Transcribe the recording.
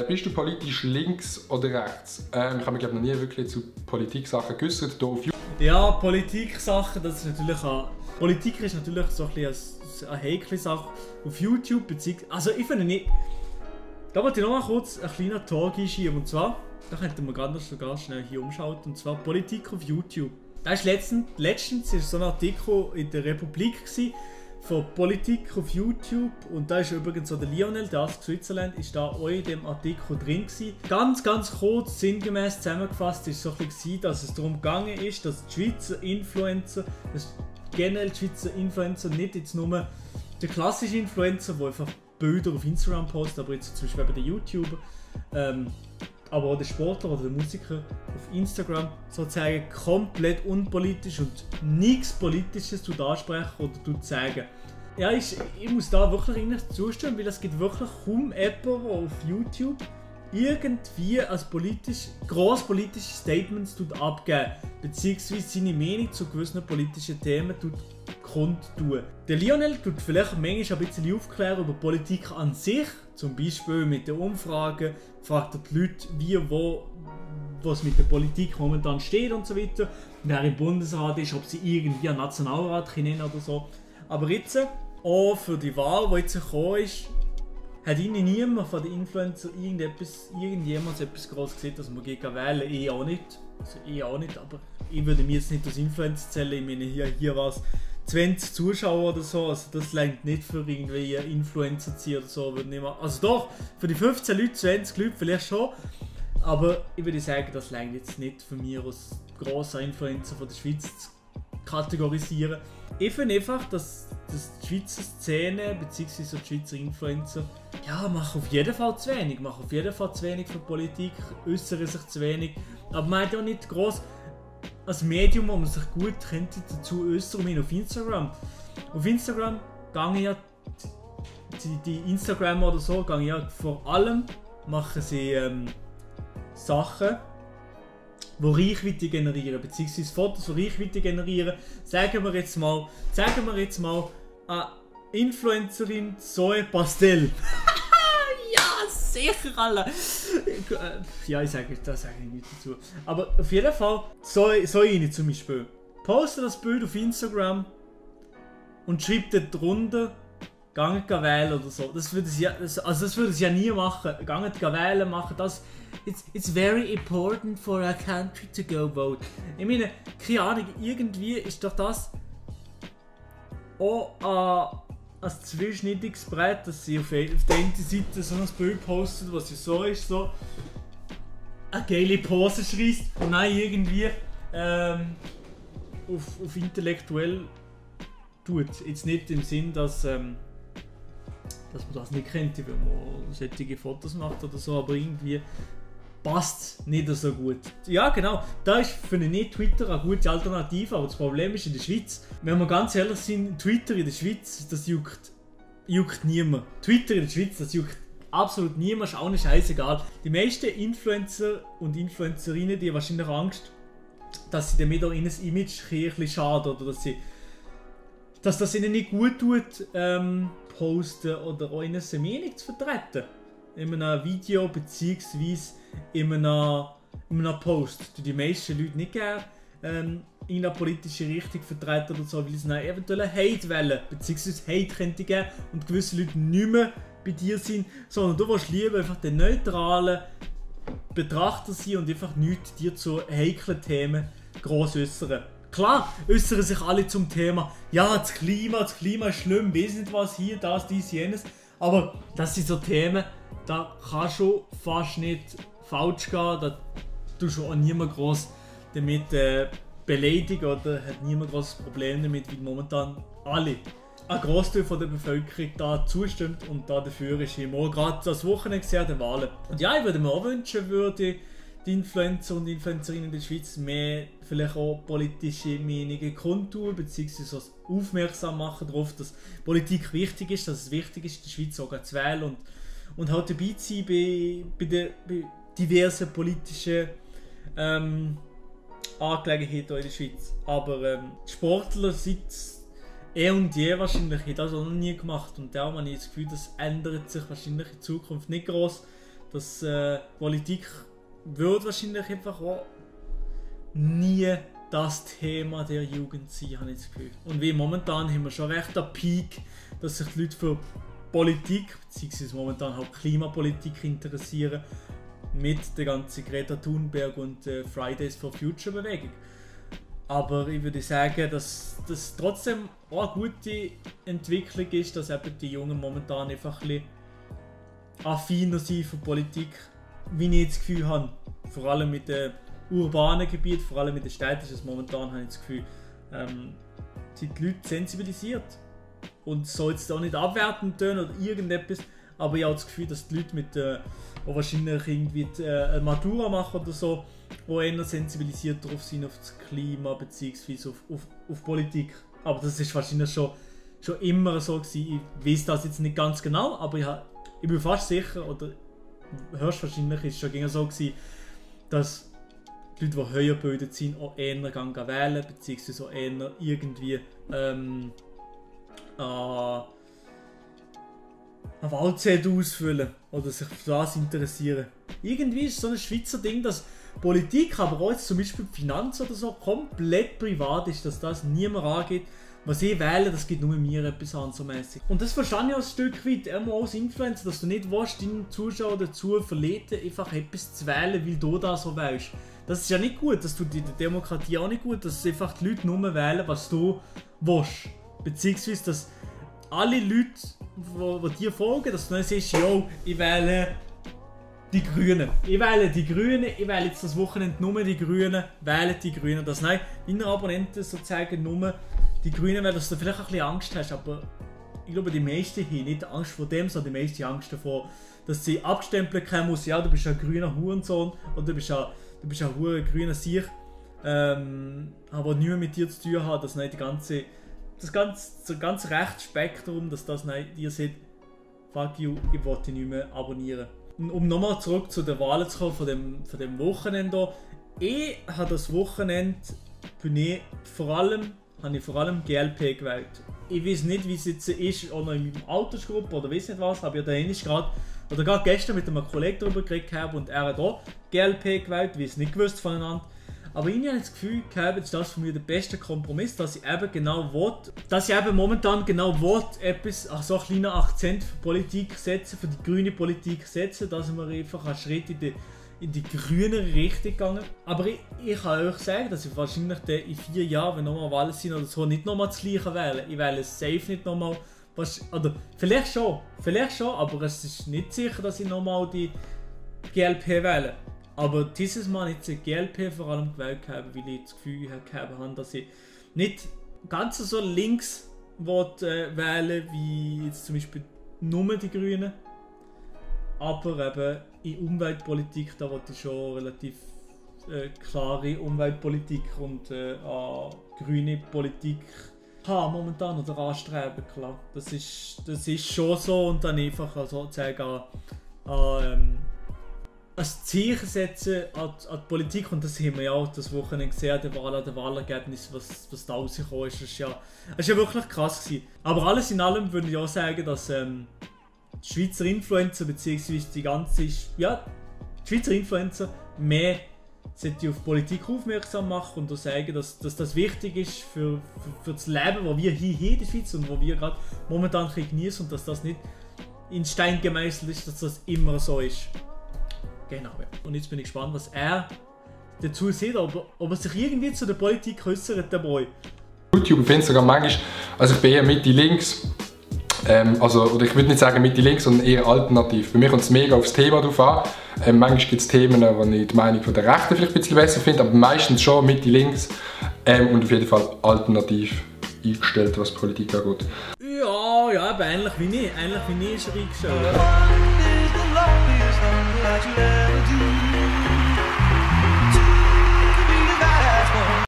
Bist du politisch links oder rechts? Ich habe mich noch nie wirklich zu Politik-Sachen geäußert. Ja, Politik-Sachen, das ist natürlich auch... Politik ist natürlich so ein bisschen eine heikle Sache auf YouTube, also ich finde nicht... Da wollte ich noch mal kurz einen kleinen Talk einschieben, und zwar, da könnten wir gerade noch sogar schnell hier umschalten, und zwar Politik auf YouTube. Da ist letztens ist so ein Artikel in der Republik von Politik auf YouTube, und da ist übrigens so der Lionel, der Ask Switzerland, ist da auch in dem Artikel drin gewesen. Ganz kurz, sinngemäß zusammengefasst, ist so ein bisschen, dass es darum gegangen ist, dass die Schweizer Influencer, generell die Schweizer Influencer, nicht jetzt nur der klassische Influencer, der einfach Bilder auf Instagram postet, aber jetzt zum Beispiel bei den YouTuber, aber auch der Sportler oder der Musiker auf Instagram sozusagen komplett unpolitisch und nichts Politisches ansprechen oder sagen. Ja, ich muss da wirklich zustimmen, weil es gibt wirklich kaum jemanden, der auf YouTube irgendwie als grosspolitische Statements abgeben, beziehungsweise seine Meinung zu gewissen politischen Themen kundtun. Der Lionel tut vielleicht manchmal ein bisschen aufklären über Politik an sich, zum Beispiel mit den Umfragen, fragt er die Leute, wie, wo, was mit der Politik momentan steht und so weiter, wer im Bundesrat ist, ob sie irgendwie einen Nationalrat nennen oder so. Aber jetzt, auch für die Wahl, die jetzt gekommen ist, hat ihnen niemand von den Influencern irgendjemals etwas groß gesehen, dass man gegen wählen. Ich auch nicht. Also ich auch nicht, aber ich würde mir jetzt nicht als Influencer zählen. Ich meine, hier war es 20 Zuschauer oder so, also das reicht nicht für irgendwie Influencer ziehen oder so. Also doch, für die 15 Leute, 20 Leute vielleicht schon, aber ich würde sagen, das reicht jetzt nicht für mich als grosser Influencer von der Schweiz zu kategorisieren. Ich finde einfach, dass die Schweizer Szene bzw. die Schweizer Influencer machen auf jeden Fall zu wenig. Machen auf jeden Fall zu wenig für Politik, äußern sich zu wenig. Aber man hat ja nicht gross als Medium, wo man sich gut könnte dazu äußern, auf Instagram. Auf Instagram gehen ja die Instagramer oder so, gehen ja vor allem, machen sie Sachen, die Reichweite generieren, beziehungsweise Fotos, die Reichweite generieren. Sagen wir jetzt mal, eine Influencerin Zoe Pastel. Ja, sicher alle. Ja, da sage ich nichts dazu. Aber auf jeden Fall, so eine zum Beispiel. Postet das Bild auf Instagram und schreibt dort drunter, geht wählen oder so. Das würde sie ja nie machen. Geht wählen, machen das. It's very important for a country to go vote. Ich meine, keine Ahnung, irgendwie ist doch das auch ein zweischneidiges Brett, dass sie auf der einen Seite so ein Bild postet, was sie so ist, so eine geile Pose schreist und dann irgendwie auf intellektuell tut. Jetzt nicht im Sinn, dass man das nicht kennt, wenn man solche Fotos macht oder so, aber irgendwie passt nicht so gut. Ja genau, da ist für mich Twitter eine gute Alternative, aber das Problem ist in der Schweiz, wenn wir ganz ehrlich sind, Twitter in der Schweiz, das juckt niemand. Twitter in der Schweiz, das juckt absolut niemand, ist auch nicht scheißegal. Die meisten Influencer und Influencerinnen, die haben wahrscheinlich Angst, dass sie damit auch in ein Image ein bisschen schaden oder dass das ihnen nicht gut tut, posten oder auch ihnen eine Meinung zu vertreten. In einem Video bzw. in einem Post. Die meisten Leute nicht gerne in eine politische Richtung vertreten oder so, weil sie dann eventuell Hate wählen, beziehungsweise Hate könnte geben und gewisse Leute nicht mehr bei dir sind, sondern du willst lieber einfach den neutralen Betrachter sein und einfach nichts dir zu heiklen Themen gross äußern. Klar äußern sich alle zum Thema, ja, das Klima ist schlimm, weiss nicht was, hier, das, dies, jenes, aber das sind so Themen, da kann schon fast nicht falsch gehen, da tust du auch niemand gross damit beleidigen oder hat niemand großes Problem damit, weil momentan ein Grossteil von der Bevölkerung da zustimmt und da dafür ist immer gerade das Wochenende gesehen, der Wahlen. Und ja, ich würde mir auch wünschen, würde die Influencer und Influencerinnen in der Schweiz mehr vielleicht auch politische Meinungen kundtun, beziehungsweise aufmerksam machen darauf, dass Politik wichtig ist, dass es wichtig ist, in der Schweiz sogar zu wählen und halt dabei zu sein bei diversen politischen Angelegenheiten in der Schweiz. Aber Sportler seit und je wahrscheinlich hat das auch noch nie gemacht und darum habe ich das Gefühl, das ändert sich wahrscheinlich in Zukunft nicht groß. dass Politik wird wahrscheinlich einfach auch nie das Thema der Jugend sein, habe ich das Gefühl. Und wie momentan haben wir schon recht einen Peak, dass sich die Leute für Politik, beziehungsweise momentan halt Klimapolitik interessieren, mit der ganzen Greta Thunberg und Fridays for Future Bewegung. Aber ich würde sagen, dass das trotzdem auch eine gute Entwicklung ist, dass eben die Jungen momentan einfach ein bisschen affiner sind für Politik, wie ich das Gefühl habe. Vor allem mit den urbanen Gebieten, vor allem mit den städtischen, momentan habe ich das Gefühl, sind die Leute sensibilisiert. Und soll jetzt auch nicht abwertend tönen oder irgendetwas, aber ich habe das Gefühl, dass die Leute mit die wahrscheinlich irgendwie eine Matura machen oder so, die eher sensibilisiert darauf sind, auf das Klima bzw. auf Politik. Aber das ist wahrscheinlich schon immer so gewesen. Ich weiß das jetzt nicht ganz genau, aber ich bin fast sicher, oder höchstwahrscheinlich ist es schon so gewesen, dass die Leute, die höher gebildet sind, auch eher wählen, beziehungsweise auch eher irgendwie eine Wahlzettel ausfüllen oder sich für das interessieren. Irgendwie ist es so ein Schweizer Ding, dass Politik, aber auch jetzt zum Beispiel Finanz oder so, komplett privat ist, dass das niemand angeht. Was ich wähle, das geht nur mir etwas an, so mäßig. Und das verstehe ich auch ein Stück weit, auch als Influencer, dass du nicht willst, deinen Zuschauer dazu verleiten, einfach etwas zu wählen, weil du das so wählst. Das ist ja nicht gut, das tut in der Demokratie auch nicht gut, dass einfach die Leute nur wählen, was du willst. Beziehungsweise, dass alle Leute, die dir folgen, dass du dann sagst, yo, ich wähle die Grünen. Ich wähle jetzt das Wochenende nur die Grünen, wähle die Grünen. Dass nein, deine Abonnenten sozusagen nur die Grünen wählen, dass du vielleicht ein bisschen Angst hast, aber ich glaube, die meisten haben nicht Angst vor dem, sondern die meisten Angst davor, dass sie abgestempelt kommen muss, ja, du bist ein grüner Hurensohn oder du bist ein grüner Sieg, aber nichts mit dir zu tun hat, dass nicht das ganze Rechtsspektrum, dass das nicht dir sagt, fuck you, ich will dich nicht mehr abonnieren. Um nochmal zurück zu den Wahlen zu kommen, von dem Wochenende hier. Ich habe das Wochenende vor allem GLP gewählt. Ich weiß nicht, wie es jetzt ist, auch noch in meiner Altersgruppe oder weiß nicht was, aber ich habe gerade gestern mit einem Kollegen darüber geredet und er hat auch GLP gewählt, wie es nicht gewusst voneinander. Aber ich habe das Gefühl gehabt, ist das für mich der beste Kompromiss, dass ich eben momentan genau etwas, so einen kleinen Akzent für Politik setzen, für die grüne Politik setzen, dass wir einfach einen Schritt in die grüne Richtung gegangen. Aber ich kann euch sagen, dass ich wahrscheinlich in 4 Jahren, wenn nochmal Wahlen sind oder so, nicht nochmal das Gleiche wähle. Ich wähle safe nicht nochmal, oder vielleicht schon, aber es ist nicht sicher, dass ich nochmal die GLP wähle. Aber dieses Mal jetzt die GLP vor allem gewählt habe, weil ich das Gefühl habe, dass ich nicht ganz so links wählen wie jetzt zum Beispiel nur die Grünen. Aber eben in Umweltpolitik, da wollte ich schon relativ klare Umweltpolitik und grüne Politik haben momentan oder anstreben, klar. Das ist schon so und dann einfach sozusagen ein Zeichen setzen an die Politik, und das haben wir ja auch das Wochenende gesehen, der Wahlergebnis, was da rausgekommen ist. Das ist ja wirklich krass gewesen. Aber alles in allem würde ich auch sagen, dass die Schweizer Influencer bzw. die Schweizer Influencer mehr auf Politik aufmerksam machen und auch sagen, dass das wichtig ist für das Leben, das wir hier in der Schweiz und wo wir gerade momentan genießen, und dass das nicht in Stein gemeißelt ist, dass das immer so ist. Genau, ja. Und jetzt bin ich gespannt, was er dazu sieht, ob er sich irgendwie zu der Politik äußert, der Boy. YouTube und Instagram manchmal, also ich bin eher Mitte-Links, oder ich würde nicht sagen Mitte-Links, sondern eher alternativ. Bei mir kommt es mega aufs Thema drauf an. Manchmal gibt es Themen, wo ich die Meinung von der Rechten vielleicht ein bisschen besser finde, aber meistens schon Mitte-Links und auf jeden Fall alternativ eingestellt, was Politik angeht. Ja, aber ähnlich wie ich ist er eingestellt.